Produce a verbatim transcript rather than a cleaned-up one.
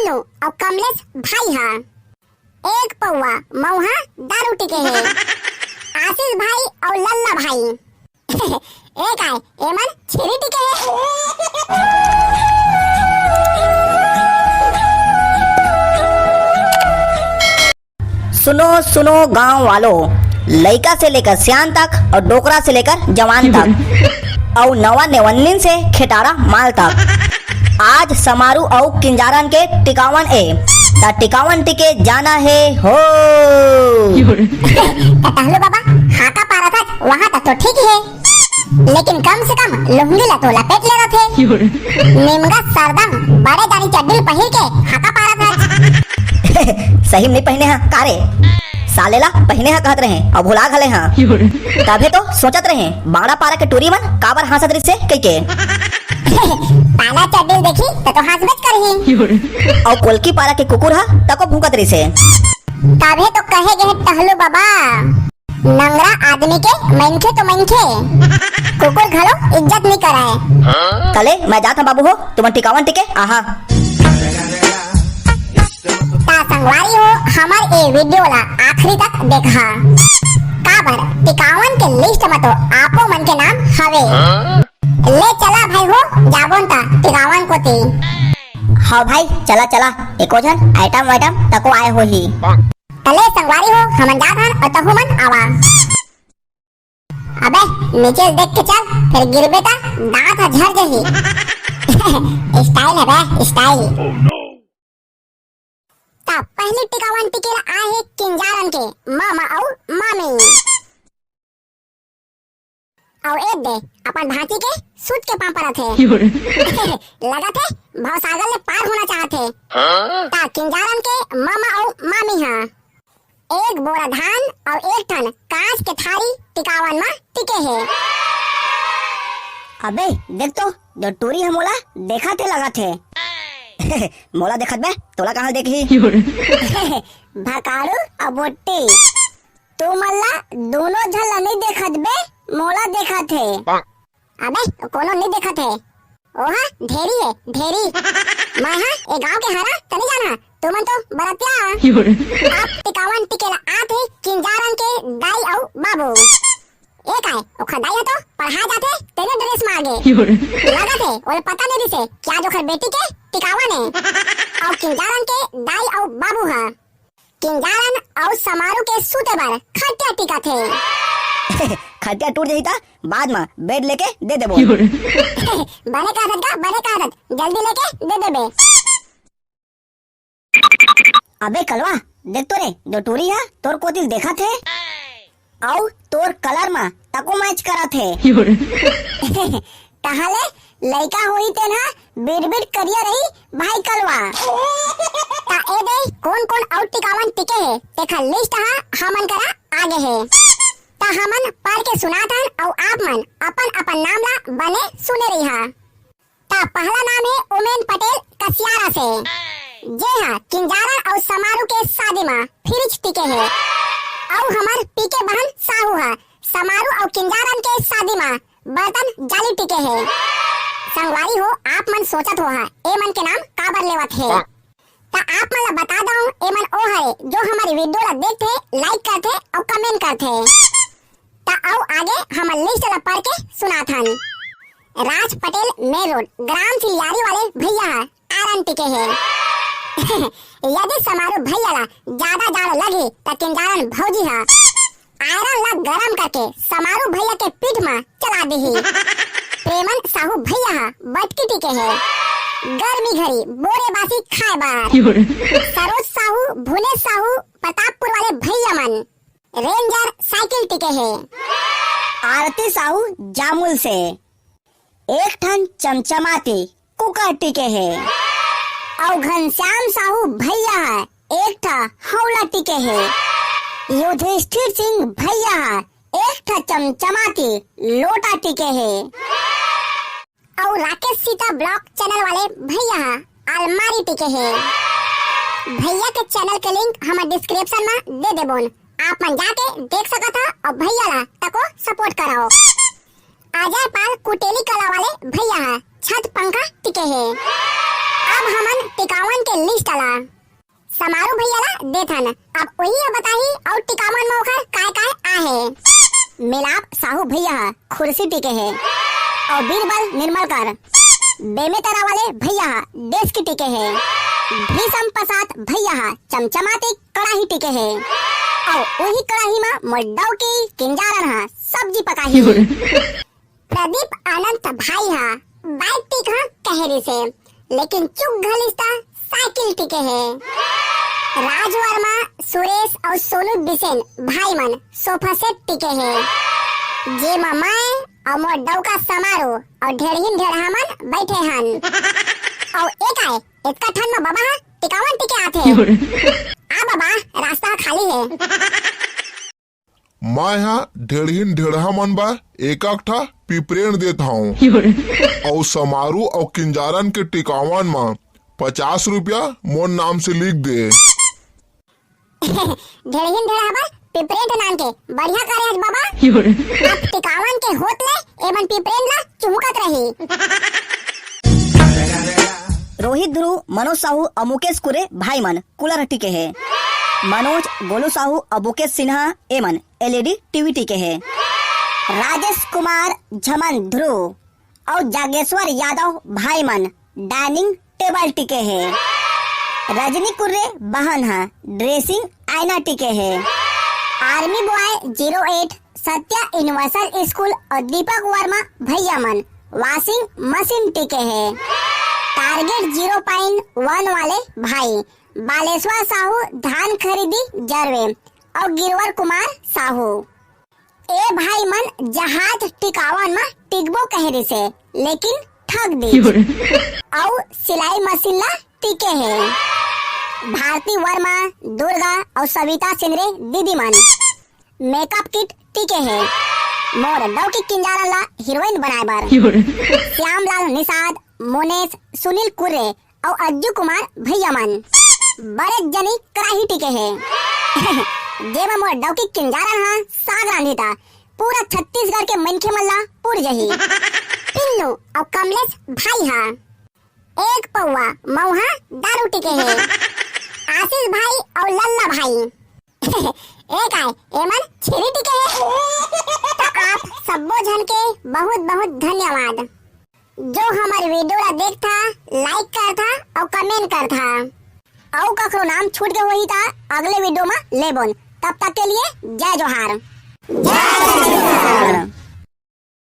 तू अउ कमलेश भाई हा एक पौवा मउहा दारू टिके हे। आशीष भाई अउ लल्ला भाई ए काय, एमन छेरी टिके हे। सुनो सुनो गांव वालों, लइका से लेकर सियान तक अउ डोकरा से लेकर जवान तक अउ नवा नेवन्निन से खेटारा माल तक, आज समारू अउ किंजारन के टिकावन ए, त टिकावन टिके जाना हे हो। त टहलू बाबा, हाका पारा था, वहां तक तो ठीक है, लेकिन कम से कम लुंगी ला तो लपेट ले रथे। निमगा सरदम बड़े जानी चड्डी पहिर के हाका पारा था। सही में नहीं पहिने हा का रे? साले ला पहिने हा कहत रहे, अब भुला घले हा। तभे तो सोचत रहे, बाड़ा पारा के टूरी मन काबर हांसत रिसे कहिके। पाला चड्डी देखी त तो हांसबेच करही। अउ कोलकी पारा के कुकुर हा तको भूंकत रिसे। तभे तो कहे गे हे टहलू बाबा, नंगरा आदमी के मनखे तो मनखे, कुकुर घलो इज्जत नी करय। तले मैं जात हूं बाबू हो, तुमन टिकावन टिके आहा। ता संगवारी हो, हमर ए वीडियो ला आखिरी तक देखा, काबर टिकावन के लिस्ट में तो आपो मन के नाम हवे। ले चला भाई हो, जाबोन ता टिकावन कोती। हाँ भाई, चला चला, एको झन आइटम वाइटम तको आए होही। तले संगवारी हो, हमन जात हन अउ तहू मन आवा। अबे नीचे देख के चल, फिर गिरबे ता दांत ह झर जही। स्टाइल है बे, स्टाइल। ता पहली टिकावन टिके ला आए हे किंजारन के मामा अउ मामी। अउ ए दे, अपन भांची के सूत के पांव परत हे। लगत हे भवसागर ले पार होना चाहत हे। ता किंजारन के मामा अउ मामी हा एक बोरा धान अउ एक ठन कांच के थारी टिकावन म टिके हे। अबे देख तो, जो टूरी ह मोला देखत हे लगत हे। मोला देखत बे, तोला कहां देखही? भकारू अउ बोट्टी, तुमन ला दूनों झन ला नइ देखत बे, मोला देखत हे। अबे कोनो नइ देखत हे, ओहा ढेरी हे, ढेरी। मैं हा ए गांव के हरा, तनी जाना, तुमन तो बरतिया। अब टिकावन टिके ला आत हे किंजारन के दाई अउ बाबू। ए काय, ओखर दाई ह तो पढ़ा जाथे, तेने ड्रेस म आगे। लगत हे ओला पता नइ रिसे कि आज ओखर बेटी के टिकावन हे। अउ किंजारन के दाई अउ बाबू ह किंजारन अउ समारू के सूते बर खटिया टिकत हे। खटिया टूट जही ता बाद म बेड लेके दे देबो। बने कहत हस गा, बने कहत हस, जल्दी लेके दे देबे। अबे कलवा, देख तो रे, जो टूरी ह तोर कोतिल देखत हे। अउ तोर कलर म तको मैच करत हे। तहाले लइका होही तेन ह बिरबिट करिया रही भाई कलवा। ता ए दे कोन कोन अउ टिकावन टिके हे, तेखर लिस्ट ह हमन करा आगे हे। ता हमन पढ़ के सुनात हन अउ आप मन अपन अपन नाम ला बने सुने रहिहा। ता पहला नाम हे उमेन पटेल कसियारा से, जे हा किंजारन अउ समारू के शादी मा फ्रिज टिके हे। अउ हमर पीके बहन साहू हा समारू अउ किंजारन के शादी मा बर्तन जाली टिके हे। संगवारी हो, आप मन सोचत होहा, ए मन के नाम काबर लेवत हे? ता आप मन ला बता दऊं, ए मन ओ हरे जो हमर वीडियो ला देखथे, लाइक करथे अउ कमेंट करथे। ता अउ आगे हमर लिस्ट ला पढ़ के सुनाथन। राज पटेल मेन रोड ग्राम सिलियारी वाले भैया हा आयरन टिके हे। यदि समारू भैया ला ज्यादा जाड़ लगही त किंजारन भौजी हा आयरन ला गरम करके समारू भैया के पीठ मा चला दिही। प्रेमन साहू भैया हा बटकी टिके हे। गर्मी घरी बोरे बासी खाए बर। सरोज साहू, भुनेश साहू, प्रतापपुर वाले भैया मन रेंजर साइकिल टिके हे। आरती साहू जामुल से एक ठन चमचमाती कुकर टिके हे। अउ घनश्याम साहू भैया ह एक ठा हौला टिके हे। युधिष्ठिर सिंह भैया ह एक ठा चमचमाती लोटा टिके हे। अउ राकेश सीता ब्लॉग चैनल वाले भैया ह अलमारी टिके हे। भैया के चैनल के लिंक हमर डिस्क्रिप्शन म दे देबोन, आप मन जाके देख सकत ह अउ भैया ला तको सपोर्ट करव। अजय पाल कुटेली कला वाले भैया ह छत पंखा टिके हे। अब हमन टिकावन के लिस्ट ला समारू भैया ला देथन। अब वही ह बताही अउ टिकावन म ओखर काय काय आहे। मिलाप साहू भैया ह खुर्सी टिके हे, अउ बीरबल निर्मलकर बेमेतरा वाले भैया ह डेस्क टिके हे, भीषम प्रसाद भैया ह चमचमाती कड़ाही टिके हे, अउ वही कड़ाही म मोर डौकी किंजारन ह सब्जी पकाही। प्रदीप अनंत भाई ह बाइक टिक ह कहे रिसे, लेकिन चुक घलिस त साइकिल टिके हे। राज वर्मा, सुरेश अउ सोनू बिसेन भाई मन सोफा सेट टिके हे, जेमा मैं अउ मोर डौका समारू अउ ढेड़हिन ढेड़हा मन बैठे हन। अउ ए काय, एतका ठंड म बबा ह टिकावन टिके आथे। आ बबा, रास्ता ह खाली हे। मैं ह ढेड़हिन ढेड़हा मन बर एक एक ठा पिपरेन देत हंव। अउ समारू अउ किंजारन के टिकावन म पचास रुपया मोर नाम से लिख दे। ढेड़हिन ढेड़हा बर पिपरेन नान के बढ़िया करे हस बबा। अब टिकावन के होत ले एमन पिपरेन ला चुहकत रही। रोहित ध्रुव, मनोज साहू अउ मुकेश कुरे भाई मन कूलर टिके हे। मनोज, गोलू साहू अउ मुकेश सिन्हा एमन एलईडी टीवी टिके हे। राजेश कुमार, झमन ध्रुव अउ जागेश्वर यादव भाई मन डाइनिंग टेबल टिके हे। रजनी कुर्रे बहन ह ड्रेसिंग आईना टिके हे। Army boy zero eight, Satya universal school अउ दीपक वर्मा भैया मन वॉशिंग मशीन टिके हे। टारगेट जीरो पॉइंट वन वाले भाई बालेश्वर साहू धान खरीदी जरवे अउ गिरवर कुमार साहू। ए भाई मन जहाज टिकावन म टिकबो कहे रिसे, लेकिन ठग दीस। अउ सिलाई मशीन ला टिके हे। भारती वर्मा, दुर्गा अउ सविता सिंदरे दीदी मन मेकअप किट टिके हे। मोर डौकी किंजारन ला हीरोइन बनाए बर श्यामलाल निषाद, मुनेश, सुनील कुर्रे अउ अज्जू कुमार भैया मन। बड़े जनी कड़ाही टिके हे। जेमा मोर डौकी किंजारन ह साग रांधी त पूरा छत्तीसगढ़ के मनखे मन ला पुर जही। पिन्नू अउ कमलेश भाई ह एक पौवा मउहा दारू टिके हे। आशीष भाई अउ लल्ला भाई। ए काय, एमन छेरी टिके हे। त आप सब्बो झन के बहुत बहुत धन्यवाद, जो हमर वीडियो ला देखथा, लाइक करथा अउ कमेंट करथा। अउ कखरो नाम छूट गे होही त अगले वीडियो म लेबोन। तब तक के लिए जय जोहार। जय छत्तीसगढ़।